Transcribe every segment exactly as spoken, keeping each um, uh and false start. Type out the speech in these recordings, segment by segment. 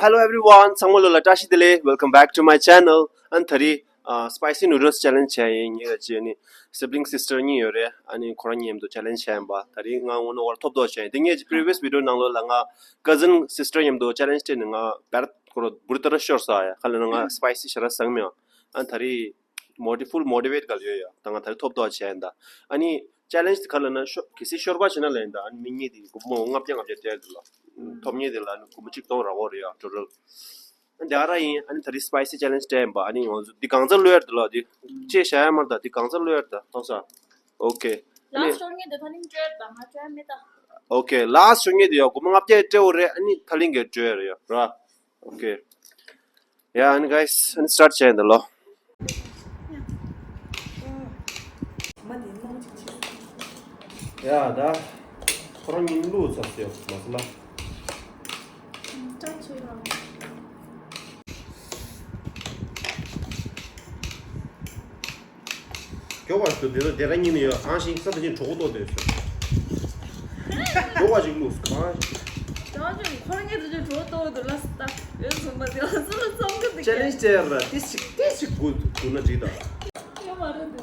Hello everyone, ཚང་མ་ལོ་ལ་བཀྲ་ཤིས་བདེ་ལེགས། Welcome back to my channel. ཨ་ནི་ད་རེས་ཨ་spicy noodles challenge བྱས་ཡིན། ངེད་ཀྱི་ཨ་ནི་sibling sister གཉིས་ཡོད་རེད། ཨ་ནི་ཁོ་རང་གཉིས་མཉམ་དུ་challenge བྱས་ཡིན་པ། ད་རེས་ང་ངོ་ནོ་བར་ཐོབ་ཐོབ་བྱས་ཡིན། དེ་ངེད་ཀྱི་previous video ནང་ལོ་ལ་ང་cousin sister མཉམ་དུ་challenge བྱས་ནས་ང་བར་ཁོ་ར་བུར་ཏར་ཤོར་ས་ཡ། ཁ་ལ་ན་ང་spicy ཞེ་དྲག་ཟ་གི་མེད། ཨ་ནི་ད་རེས་མོ་ཊི་full motivate ག་ལ་ཡོད་ཡ། ད་ང་ད་རེས་ཐོབ་ཐོབ་བྱས་ཡིན་ད། ཨ་ནི་challenge དེ་ག་ལ་ན་ཤོ་གལ་སྲིད་ཤོར་བ་བྱས་ན་ལ་ཡིན་ད། ཨ་ནི་མི་གཉིས་དེ་སྒོར་མོ་ལྔ་བརྒྱ་ལྔ་བརྒྱ་སྤྲད་འདུག་ལ། ཐོབ་མཁན་དེ་ལ་ཨ་ནི་སྒོར་མོ་གཅིག་སྟོང་རག་གི་རེད་ཡ། total། ཨ་ནི་དེ་ག་རང་ཡིན། ཨ་ནི་ད་རེས་spicy challenge སྤྲད་ཡིན་པ། ཨ་ནི་ང་ཚོ་འདི་གང་ཚར་ལོས་ཡར་འདུག་ལ། འདི་ཅེས་བྱ་ཡ་མར་ད། འདི་གང་ཚར་ལོས་ཡར་ད་ཐོག་ས། ཨོ་ཁེ། ཨ་ནི་last ཤོར་མཁན་དེ་ད་ནི་སྤྲད་ད། ང་སྤྲད་མེད་ད། ཨོ་ཁེ། last ཤོར་མཁན་དེ་ཡ་སྒོར་མོ་ལྔ་བརྒྱ་སྤྲད་འོ་རེད། ཨ་ནི་ཐ་ལིང་གི་སྤྲད་རེད་ཡ་ར། ཨོ་ཁེ། ཡ་ཨ་ནི་guys ཨ་ནི་start བྱས་ཡིན་ད་ལོ། ཡ་ད། ཁོ་རང་གཉིས་བླུགས་ཚར་ཟེར་མ་ཟེར་ལ། མགྱོགས་པ་ཞུ། དེ་ལ་དེ་ར་གཉིས་ནས་ཡོད། ཨང་ཞིག་ས་དེ་གཉིས་གྲོགས་པོ་ཏོ་དེ་ཚོ། མགྱོགས་པ་ཞིག་བླུགས་གང་། ཅང་ཅང་ཁོ་རང་གཉིས་དེ་ཚོ་གྲོགས་ཏོ་དེ་ལ་སི་ད་ཡོད་སོང་པ། དེ་ལ་སི་ལ་ཙམ་གི་དེ་challenge དེ་ར་ཏི་ཞིག་ཏི་ཞིག་དགོས་དགོས་ན་འགྲིག་ད། ཡོད་མ་རེད་དེ།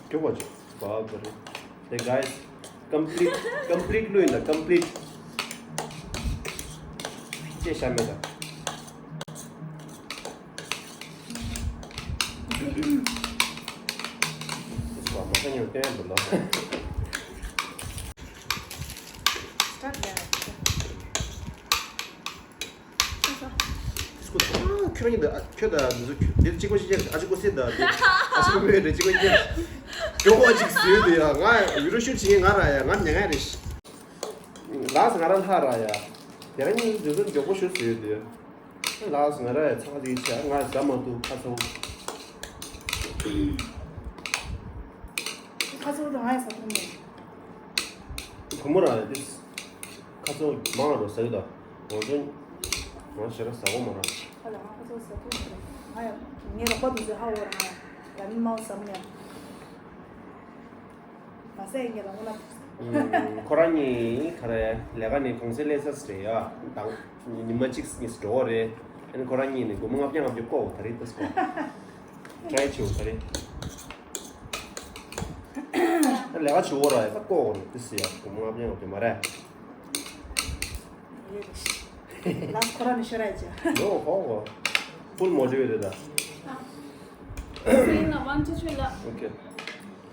མགྱོགས་པ་ཅིག་བ་བ་རེད། དེ་guys complete complete བླུགས་ཡིན་ད། complete ཅེས་བྱ་མེད་ད། མ་ཁ་ཉོ་སྟོན་འདུག་ལོ། ཁྱོད་ཡིན་ད། ཁྱོད་ད་འདི་ཚོ་འདིར་གཅིག་པ་ཞིག་ཡིན། ཨ་ཅིག་ཀོ་སི་ད་འདི་ཨ་ཅིག་པ་མེད་རེད། གཅིག་པ་ཡིན། མགྱོགས་པོ་ཅིག་ཟོས་འདུག་ཡ། ང་ཡུ་རོ་ཤུ་བྱེད་ང་ར་ཡ། ང་ཉན་ང་རེད། ལགས་ང་ར་ལྷ་ར་ཡ། དེ་རིང་འདི་ཚོ་མགྱོགས་པོ་ཞིག་ཟོས་འདུག་ཡ། ལགས་ང་ར་ཡ་ཚ་བ་ཅིག་བྱས། ང་ཟ་མ་ཐུབ་ཁ་ཚ་བོ། ཁ་ཚ་བོ་ད་ང་ཡ་ཟ་ཐུབ་མེད། བུ་མོ་ར་ཡ་ཏིས་ཁ་ཚ་བོ་མང་རུ་ཟ་གི་ད། ང་ཚོ་ང་ཞེ་དྲག་ཟ་གོ་མ་ར། ཁ་ལ་ང་ཁ་ཚ་བོ་ཟ་ཐུབ་མེད། ང་ཡ་ངའི་རོགས་པ་དེ་ཚོ་ཧ་འོ་ར། ང་ཡ་ར་མི་མང་ཟ་མི་ཡ། མ་ཟད་ངས་ལ་ངོ་ན། ཁོ་རང་གཉིས་ག་རེ་ལས་ཀ་ནས་གུང་སེང་སླེབས་ས་རེད་ཡ། དང་ཉི་མ་གཅིག་གཉིས་འགྲོ་བ་རེད། ཨ་ནི་ཁོ་རང་གཉིས་ནས་སྒོར་མོ་ལྔ་བརྒྱ་ལྔ་བརྒྱ་བཀོག་ད་རེས་ཏོག་ཙམ་try བྱེད་ད་རེས། ཨ་ལས་ཀ་བྱེད་འོ་ར་ཡ་ད་བཀོག་འོ་ནི་ཏོག་ཙམ་ཡ། སྒོར་མོ་ལྔ་བརྒྱ་ལྔ་བརྒྱ་མ་རེད། ལགས་ཁོ་རང་ནས་ཤོར་ར་ཅི། ནོ་ཧོ་ཧོ། Full motivated ད། ཡིན་ན་one two three ལ། ཨོ་ཁེ།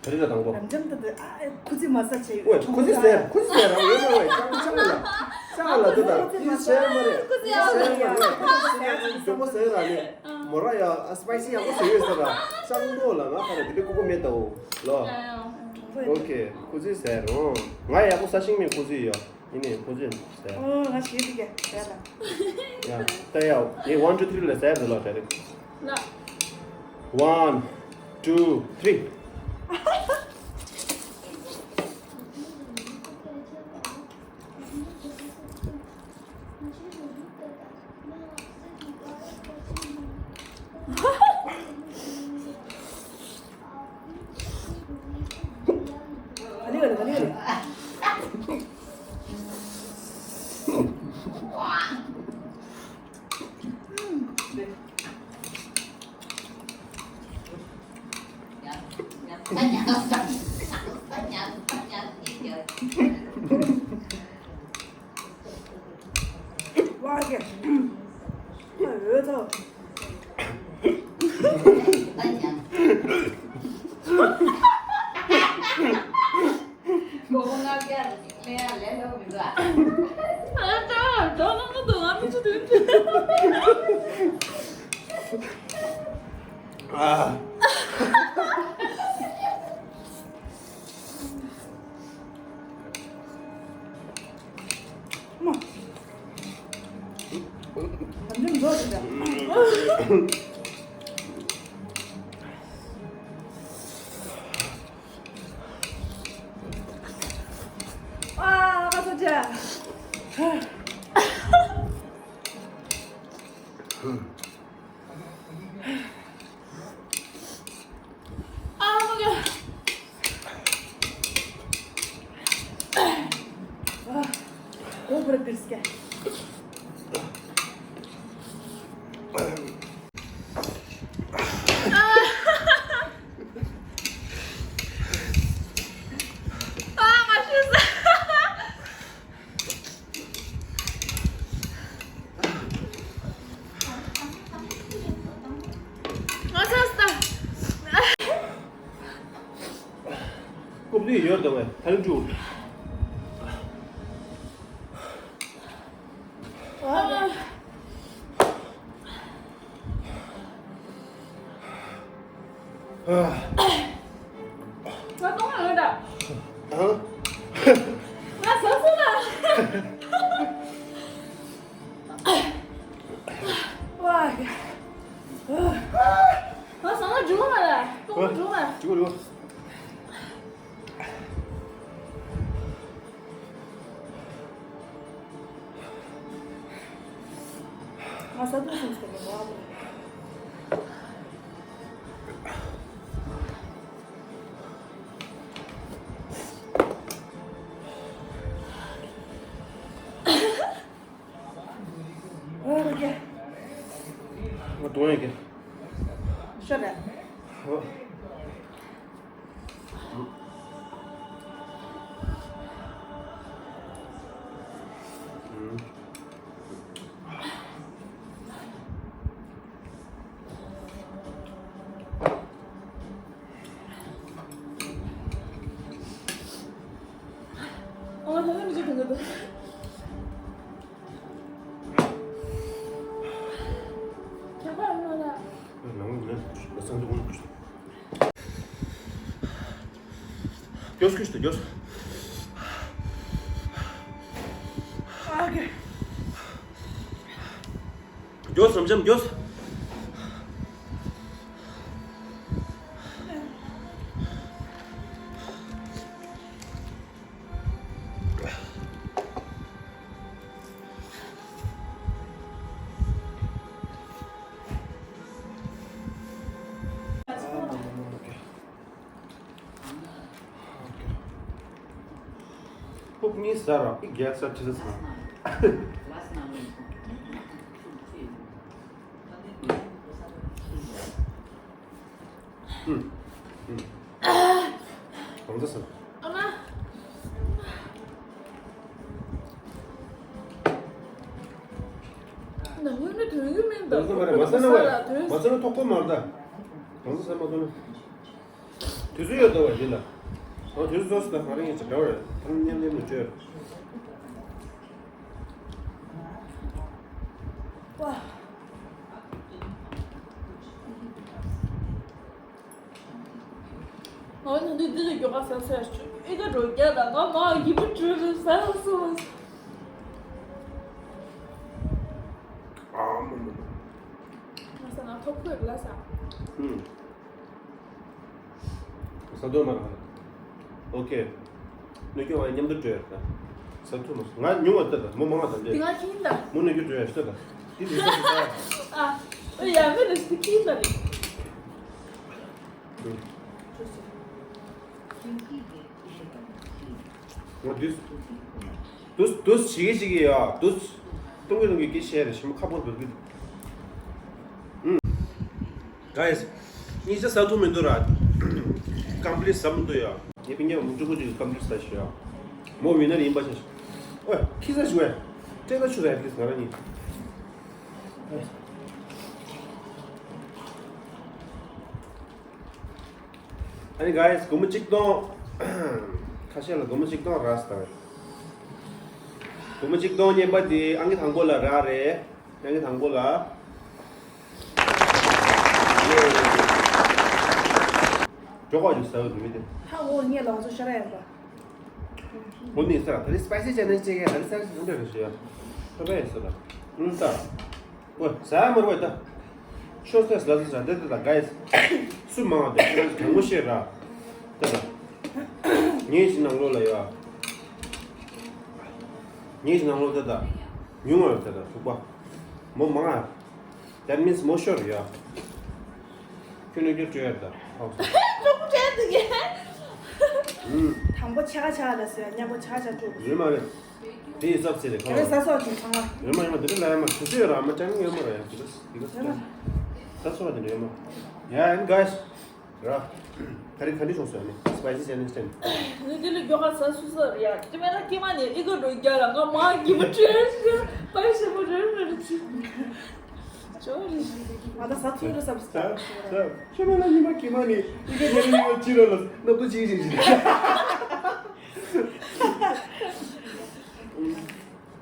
ག་རེ་ལ་དང་པོ། རབ་འབྱམས་ད་དེ་ཨ་ཁུ་ཚི་མ་ས་ཆེ། ཨོ་ཁུ་ཚི་ཟེར། ཁུ་ཚི་ཟེར་རང་ཡོད་མ་བས། ཅང་ཅང་ལ་ཅང་ལ་དེ་ད་ཁུ་ཚི་ཟེར་མ་རེད། ཁུ་ཚི་ཟེར་མ་རེད། ཁུ་ཚི་ཟེར་མ་རེད། མོ་ར་ཡ་ཨ་spicy ཡག་པོ་ཟེར་ཡོད་ཟེར་ར། ཅང་ཏོ་ལ་ང་ག་རེ་དེ་འདྲ་ཁུ་ཁུ་མེད་ད་འོ་ལོ། ཨོ་ཁེ། ཁུ་ཚི་ཟེར་རོ། ང་ཡག་པོ་ཟ་ཤེས་མེད་ཁུ་ཚི་ཡོད། ཡིན་ནའི་ཁོ་ཚོས་ཟེར། ཨོ་ང་ཞེ་དྲི་ག་ཟེར་ལ། ཡ། ད་ཡ། ངས་one two three ལ་ཟེར་འདི་ལ་ཟེར་རེད། ལ། One, two, three. ཀུབ་ཏུ་ཡོད་དོ་བས་ཐལ་འགྲོ། ང་གཏོང་ཡོད་ད། ཨ། ང་ཟ་སོང་ལ། ང་ཟ་ན་འགྲིག་གི་མ་རེད། གཏོང་ན་འགྲིག་གི་མ་རེད། འགྲིག་གི་འགྲིག་གི། ང་ཟ་འདོད་སོང་ཟེར་གི་མ་རེད། ང་གཏོང་ཡོད་ཀྱི། ཤོད་དྲ། ཨོ། ཨ་མ་ད་ལྟ་མི་ཚེ་གང་ག་འདུག་ཁྱད་པར་མ་ལ། ནང་ནས་བསམ་དུ་འོང་། མགྱོགས་སུ་མགྱོགས་སུ། མགྱོགས་སུ་མགྱོགས་སུ། ཕུག་གཉིས་ཟ་ར་པི་རྒྱལ་ས་ཁྲི་ས་ཚང་། ཨུམ། ཨུམ། གང་ཚ་ཟ། ཨ་མ། ན་ཧུན་ནི་དོན་གྱི་མིན་ད། དོན་གྱི་མ་རེད། མ་ཟ་ན་བས། མ་ཟ་ན་ཐོག་པོ་མ་རེད་ད། གང་ཚ་ཟ་མ་ཐོག་ན། དུས་ཚོད་ཡོད་དོ་བ་འདི་ལ། ཨོ་དུས་ཚོད་ཚོགས་སུ་ད་ག་རེ་ཡིན་ཟེར་འདྲ་བ་རེད། ཐང་མཉམ་མཉམ་དུ་བཅོས། ཨོ། ང་ནི་འདི་འདི་ལ་མགྱོགས་པ་ཟ་ཟེར་ཞུ། ཨི་ཀ་འགྲོ་རྒྱ་དང་ང་མ་ཡི་བུ་བྲོས་རེད་ཟ་ཟ་ཟ། ཨ་མ་མ་མ། ང་ཟ་ན་ཐོབ་ཁོས་ལ་ཟ། ཨུམ། ཟ་འདོད་མ་རེད། ཨོ་ཁེ། གནོད་སྐྱོན་བ་མཉམ་དུ་བྲོས་ད། ཟ་ཐུབ་མ་སོང་། ང་ཉུང་བ་ལྟ་ད་མོ་མང་བ་དང་འདྲེ། དེ་ང་ཁྱིན་ད། མོ་གནོད་སྐྱོན་བྲོས་ཡ་ཤི་ད། དེ་དེ་ཟ་ཟ་ཟ། ཨ། ཨོ་ཡ་མི་རེ་སི་ཁྱིན་ད་རེ། ཨུ། ང་དུས། དུས་དུས་ཞིག་གི་ཞིག་གི་ཡ། དུས། སྟོང་གི་སྟོང་གི་སྐད་ཆ་རེ་ཞིམ་ཁ་པོ་འདུག་གི། ཨུམ། Guys, གཉིས་ཆ་ཟ་ཐུབ་མི་འདུག་ར། ཀམ་པི་ལིཊ་ཟ་མི་འདུག་ཡ། ངས་པིན་ཉག་མུ་ཅུ་ཀུ་ཅིག་ཀམ་པི་ལིཊ་ཟ་ཞུ་ཡ། མོ་ཝི་ནར་ཡིན་པ་ཆ་ཞུ། ཨོ་ཁི་ས་ཞུ་བས། སྤྲད་ད་ཆུ་ར་ཡ་པི་ལིས་ང་རང་གཉིས། ཨ་ནི་guys སྒོར་མོ་གཅིག་སྟོང་། ཁ་ཤས་ལ་སྒོར་མོ་གཅིག་སྟོང་རག་སྟེ། སྒོར་མོ་གཅིག་སྟོང་རྙེད་པ་དེ་ཨང་ཀི་དང་པོ་ལ་རག་རེད། ཨང་ཀི་དང་པོ་ལ། ཡེ། མགྱོགས་པ་ཞིག་ཟ་འོས་འདུག་མི་དེ། ཧ་འོ་ངས་ལང་ཚོ་ཤ་ར་ཡིན་པ། འོ་ནི་ས་ད་རེས་སི་པའི་སི་ཅེ་ལེན་ཇི་བྱེད་མཁན་ད་རེས་སི་པའི་སི་ཅེ་ལེན་ཇི་བྱེད་ཡ། ཁྱོད་པས་ཡིན་ས་ད། ཨུམ་ད། ཨོ་ཟ་ཡ་མ་རེད་ད། ཤོ་སེ་ལ་ཟ་ཟ་དེ་དེ་ད་guys སུ་མང་བ་དེ་ཁྱེད་རང་དྲང་པོ་བཤད་ར། དེ་ད། ངའི་ཞིང་ནང་ལོགས་ལ་ཡོད། ངའི་ཞིང་ནང་ལོགས་དེ་ད། ཉུང་བ་ཡོད་དེ་ད་ཐུག་པ། མོ་མང་ང་། That means མོ་ཤོར་ཡོད། ཁྱོད་ནས་ཁྱོད་བྲོས་ཡོད་ད། ཨོ། ཀྲུང་བྲོས་འདུག་གས། ཨུམ། དང་པོ་ཆ་ག་ཆ་ག་ལ་ཟེར་ཡ་མཉམ་པོ་ཆ་ག་ཆ་ཀྲུང་། ཡོད་མ་རེད། དེ་ཡི་ཚབ་ཚེ་རེད་ཁ་བ། དེ་ཟ་སོགས་ཀྱི་ཚང་མ། ཡོད་མ་ཡོད་མ་དེ་འདྲ་ལ་ཡ་མ་དུས་ཚོད་ཡོད་ར་མ་ཅང་ཡོད་མ་ར་ཡ་དེ་འདྲ་དེ་འདྲ་ཡོད་མ། ཟ་སོགས་དེ་འདྲ་ཡོད་མ་ར། Yeah, and guys ར། ད་རེས་ག་འདྲ་བྱུང་སོང་ནི་སི་པའི་སི་ཅེ་ལེན་ཇི་ཊེན། ནི་དེ་ལས་མགྱོགས་ཁ་ཟ་སུ་ཟ་རེད་ཡ། དེ་མེད་ན་ཀྱེ་མ་ནི་ཨི་ག་འགྲོ་རྒྱ་ལ་ང་མ་གི་བུ་བྲོས་ཤི་པའི་ཤི་པོ་རེ་རེ་རེ་ཅི། ཅོ་རེ་ཞི་ང་ད་ཟ་ཐུབ་རེད་ཟ་བ་ཟ། ཁྱོད་མེད་ན་ཉི་མ་ཀྱེ་མ་ནི་ཨི་ག་ཉི་མ་ཉི་མ་ཅི་ར་ལ་སྣབས་ཏོ་ཅི་ཞིག་ཞིག་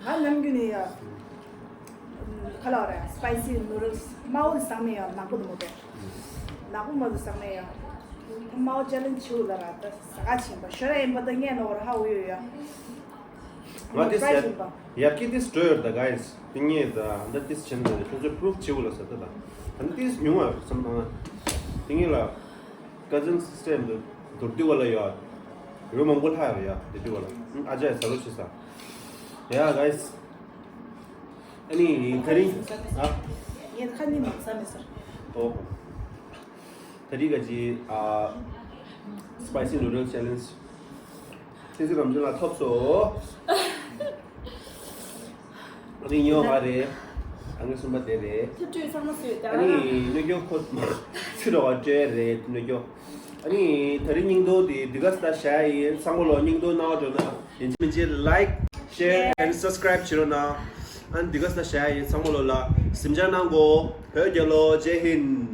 ང་ནམ་རྒྱུན་ནས་ཡ། ཁ་ལག་རེད། སི་པའི་སི་ནུ་ཌལ་སི་དམར་པོ་དེ་ཟ་མེད་ཡ། ནག་པོ་དེ་མོ་དེ། ནག་པོ་མ་དེ་ཟ་མེད་ཡ། དམར་པོ་ཅ་ལན་བྱེད་འོ་ལ་ར། ད་ཟ་ག་ཕྱིན་པ་ཞོ་ར་ཡིན་པ་ད་ངས་ནོར་ཧ་འོ་ཡོད་ཡ། ང་ཏིས་ཡར་ཡར་ཀི་ཏིས་འགྲོ་ཡོད་ད་ག་ཡིས། དེ་ངས་ད་ད་ཏིས་ཆེན་ད་ཁྱོད་ཚོས་པུ་རུབ་བྱེད་འོ་ལ་ཟ་ད་ད། ད་ཏིས་ཉུང་བ་བསམ་ད་ང་། དེ་ངས་ལ། ཀ་ཛིན་སི་སི་ཊར་འདུག་འདུག་འདི་བ་ལ་ཡོད། ཡོད་མང་པོ་ལྷག་ཡོད་ཡ། འདི་འདི་བ་ལ། ཨ་ཅག་ཟ་རོ་ཆི་ས། ཡ་ག་ཡིས། ཨ་ནི་ད་རིང་ཨ། ངས་ཁ་ནི་མ་ཟ་མེད་ཟེར། ཨོ། ད་རིང་ག་ཅི་ཨ། སི་པའི་སི་ནུ་ཌལ་སི་ཅེ་ལེན་ཇི། ཐེངས་གཅིག་རང་བྱུང་ལ་ཐོབ་སོ། ཨ་ནི་ཉོ་བ་རེད། ཨ་ནི་གསུམ་པ་དེ་རེད། ཐབས་བྲིས་ཚང་མ་བཟོས་ད། ཨ་ནི་སྣོད་སྐྱོ་ཁོ་ཚི་རོ་བ་སྤྲད་རེད་སྣོད་སྐྱོ། ཨ་ནི་ད་རིང་སྙིང་དོ་དེ་འདི་ག་ས་ད་བྱ་ཡིན། ཚང་མ་ལོ་སྙིང་དོ་ནང་འགྲོ་ན་ཡིན་གཅིག་མིན་གཅིག་like share and subscribe བྱེད་རོགས་གནང་། ཨ་ནི་འདི་ག་ས་ད་བྱ་ཡིན། ཚང་མ་ལོ་ལ་གཟིམ་འཇག་གནང་གོ། བོད་རྒྱལ་ལོ། ཇེ་ཧིན།